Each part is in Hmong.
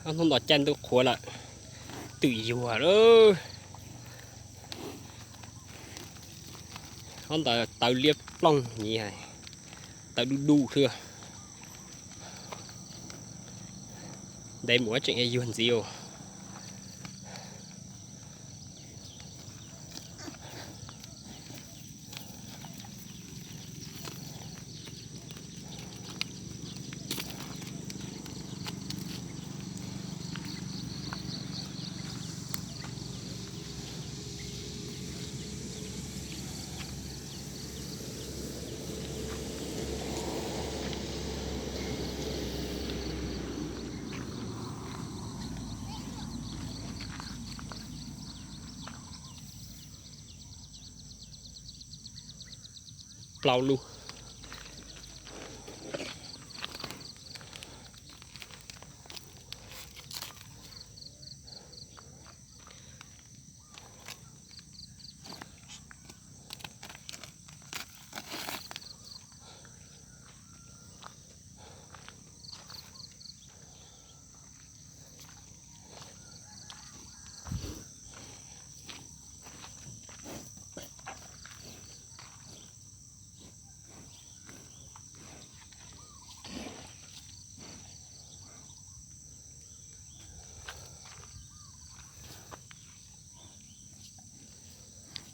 Ob hnub no caij ntuj qhuav lawm, twm yuag lawm. Ob ntawd tawv liab ploog, tawv du du xwb. Ntev mus tseem yuag ntxiv. Plaub lub.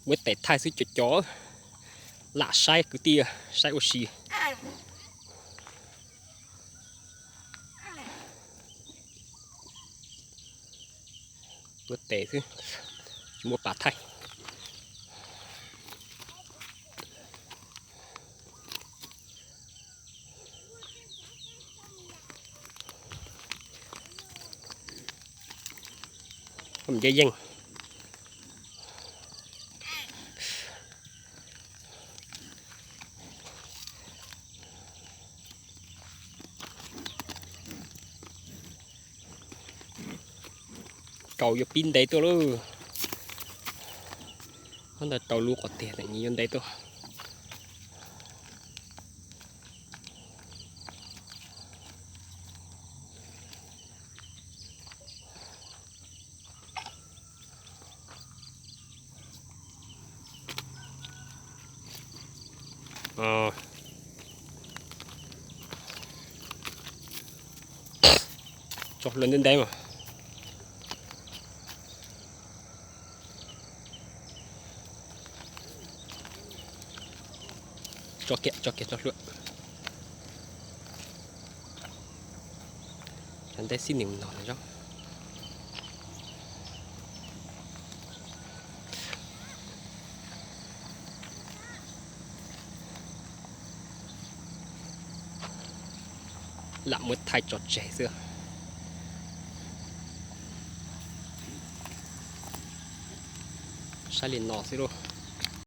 Muab tes thaij xwb cov cov, lam saib kwv tij, saib ua si. Muab tes xwb, tsis muaj pas thaij. Nce yeej. Kaus yuav pib ntev tuaj lauj. Ob ntawd tau lub qhov tiag, yuav ntev tuaj. Tso hlua ntev ntev mas. Tso kiag, tso kiag, tso hlua. Cov ntej xib nws no lawm. Lam muab thaij tso tseg xwb. Saib li no xwb lauj.